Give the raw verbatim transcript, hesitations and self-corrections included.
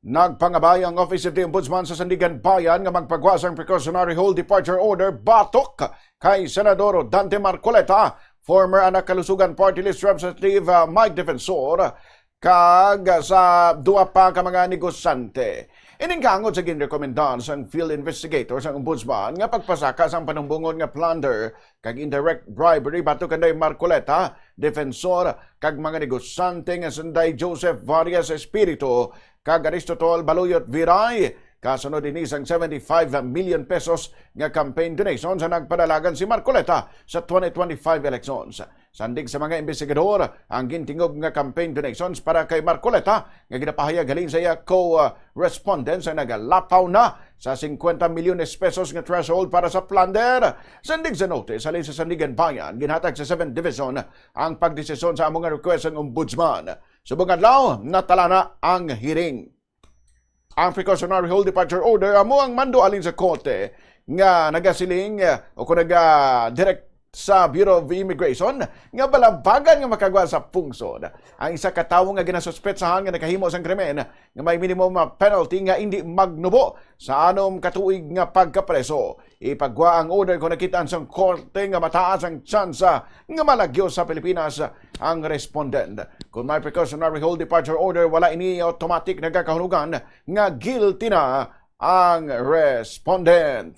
Nagpangabay ang Office of the Ombudsman sa Sandiganbayan nga magpagwa sang precautionary hold departure order batok kay Senador Dante Marcoleta, former Anak Kalusugan Party List Representative, uh, Mike Defensor, kag sa duha pa ka mga negosyante. Ining kaangod sa ginrekomendar sang field investigator sang Ombudsman nga pagpasaka sang panumbongon nga plunder kag indirect bribery batok kanday Marcoleta, Defensor, kag mga negosyante nga sanday Joseph Varias Espiritu kag Aristotol Baluyot Viray, kasunod ini sang seventy-five million pesos nga campaign donation sa nagpadalagan si Marcoleta sa twenty twenty-five elections. Sandig sa mga investigador, ang gintingog nga campaign donations para kay Marcoleta nga ginapahayag halin sa iya co-respondents ang nagalapaw na sa fifty milyones pesos nga threshold para sa plunder. Sandig sa notice halin sa Sandiganbayan, ginhatag sa Seventh Division ang pagdesisyon sa amo nga request sang Ombudsman. Subong adlaw, natala na ang hearing. Ang precautionary hold departure order amo ang mando halin sa korte nga nagasiling, eh, o kung naga-direct sa Bureau of Immigration nga balabagan nga makagwa sa pungsod ang isa ka tawo nga ginasuspetsahan nga nakahimo sang krimen nga may minimum penalty nga indi magnubo sa anom ka tuig nga pagkapreso. Ipagwa ang order kung nakit-an sang korte nga mataas ang tsansa nga malagyo sa Pilipinas ang respondent. Kung may precautionary hold departure order, wala ini automatic nagakahunugan nga guilty na ang respondent.